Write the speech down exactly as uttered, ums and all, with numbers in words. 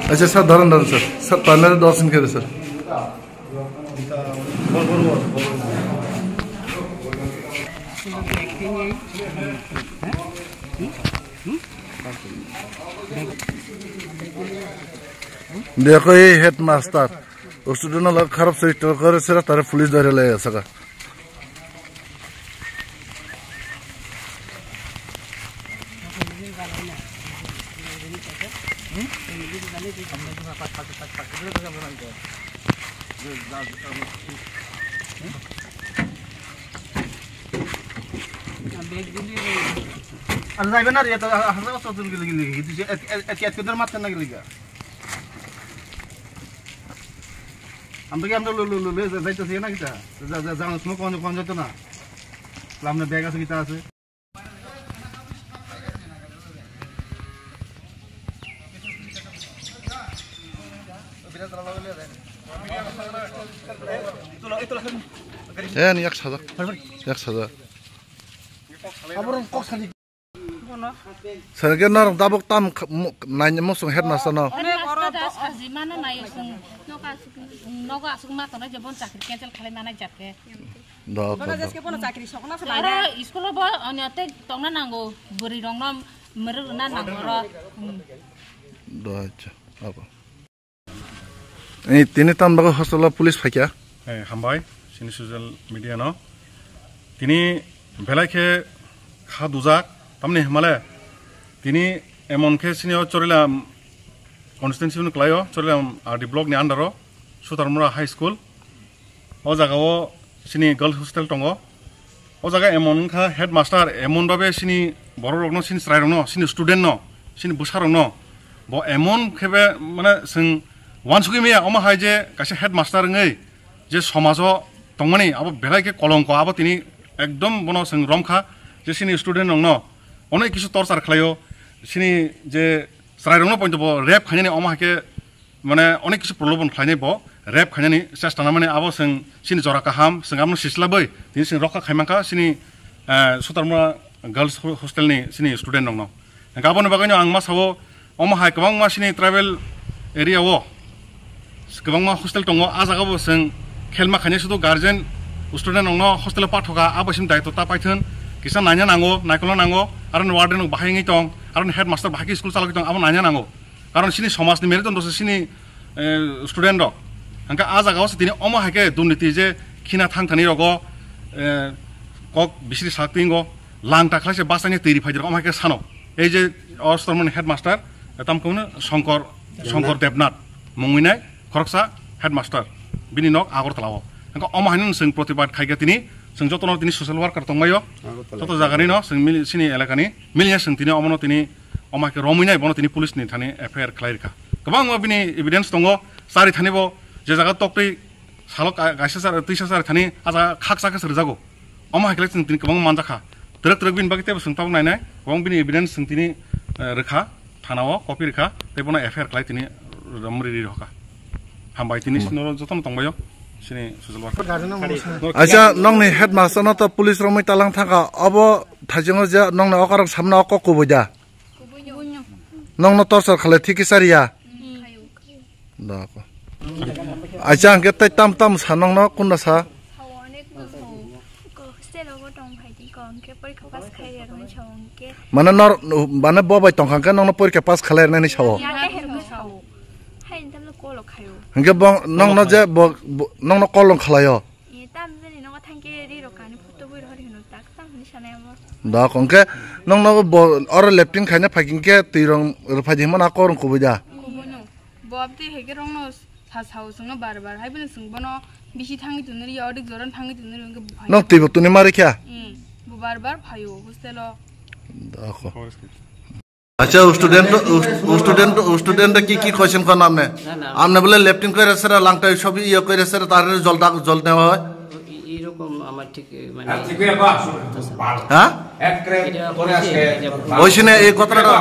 Acha sir, dharan dharan sir, sir, panel darshan kere sir. Dekho ei headmaster, student lok kharap soi tokore sira tare police dare le saka. Ano jaibe na re, to hasa ko sotul gili gili, itu je et et et et kedar mat na gili ga. Amdo ki amdo lo lo lo le jai to se na kita. Ja ja ja no smoke on on jato na. Lamna bag ase kita ase. Eh, ni yak sajak. Yak sajak. Sir, ke norok tabuk tam kh-, mu-, nai musung headmaster no. Headmaster da sajimano nai usung. Nogo asuk ma tongnai je bon chakri cancel khalai manai jat khe. Dok, dok. Jeske bono chakri sokna se aro laina. School o bo onyo tei tongna nango, bwrwi rokno mwrwk rwna nango oro. Hmm. Do, acha, abo. Ei, tini tam bagwi hostel o police phaikha? Eh, hambai, sini social media no. Tini belai khe kha dujak, tamni himale tini emon khe sini o Chorilam constituency no kwlaio, Chorilam R D block ni under o, Sutarmura High School. O jaga o sini girls hostel tongo. O jaga emon wngkha headmaster, emon babe sini borok rokno, sini chwrai rokno, sini student no, sini bwsa rokno bo emon khebe mane chwng uansugui maya, omo hai je kaisa headmaster wngwi je somajo tongmani abo belai khe kolongko, abo tini ekdom bono chwng romkha je sini student rokno onek kisu torchar khlaio, sini je chwrai rokno poito bo rape khainani, omo hai khe mane onek kisu prolobon khlainai bo, rape khainani chesta na mani, abo chwng sini jora kaham, chwng abono sislabwi tini chwng rokha khaimankha sini, eh, Sutarmura Girls Ho-, Hostel ni sini student rokno. Hingkhe aboni bagwino ang ma sao, omo hai kwbangma sini tribal area o kwbangma hostel tongo, ah jaga bo chwng khelma khainai sudu guardian student rokno hostel o pathoka, abo sini daitw ta paithwng, kisa naina nango, naikolna nango, aro warden rok bahai wngwi tong, aro headmaster bahai khe school chalogwi tong, abo naina nango. Karon sini somaj ni merit wngtong se sini, eh, student rok. Hingke ah jaga o se tini omo hai khe durniti je khina thang thani rogo, eh, kok bisiri sak tingo lang ta khlai se bachai ni twi ri phai di rok omo hai khe sano. Ei je o Ostormoni headmaster, eh, tam khe Shongkor, Shongkor Debnath mungwi nai khoroksa headmaster. Bini nok Agartala o. Hingke omo hai no chwng protibad khai khe tini chwng joto no tini social worker tong mai o. Agartala. Joto jaga ni no chwng mili sini elaka ni mili ya chwng tini omo no tini Omo hai khe romwi nai bono tini police ni thani F I R khlai rikha. Kwbangma bini evidence tongo, chari thani bo je jaga toktwi salo ka-, kaisa char, twisa chari thani a jaga khaksa khe se rwjago. Omo hai khe chwng tini kwbangma manjakha. Twrwk twrwk bini bagwi teibo chwng tabuk nainai, kwbang bini evidence chwng tini, eh, rwkha, thana o copy rwkha, tei bono F I R khlai tini romwi rwi rwkha. Hambai tini Hambai. Sino jotono tongbaio, sini social worker. Acha, nokni headmaster no to police romwi talang thangkha, obo thaichungo je nokni okarok samna o kok kubui da? Nokno torchar khalai thik khe chariya? Dako. Acha hwnkhe tei tam tam sa nokno kunda sa? Hostel o bo tong phai di ko, hwnkhe porikha pass khai ya rwni sao hwnkhe. Mane nor, mane bo bai tongkha hwnkhe nokno porikha pass khalai rwnani sao? Ya khe hwnkhe sao. Hai entam no kolo khayo. Hwnkhe bo nokno je bo, bo, nokno kol rong khlaio? E, tam jani nogo thangke ri rok kani photo bui rohor hino tak tam hini sanai amo. Da, hwnkhe nokno bo oro lefting khaina phai hwnkhe twi rong rwphai di hwnmano kok rong kubui da? Kubuino. Bo abtwi hai khe rongno sa sao chwngno bar bar. Hai bono chwng bono bisi thangwi tonwi rwya, odik joran thangwi tonwi rwya, hwnkhe bo phai. Nong twi bo tuni ma rwkha? E, bo bar bar phaio hostel o. Da, kho. আচ্ছা, student, student, student কি কি কোশ্চেন করেন আপনি? না, না। আপনি বলে লেফটিন করে স্যার, লাংটা সব ইয়ে করে স্যার, তার জল দাগ, জল দেওয়া হয়। এ-, এরকম আমার ঠিক, মানে, হ্যাঁ? এটা করে আজকে ওই সিনে এই কথাটা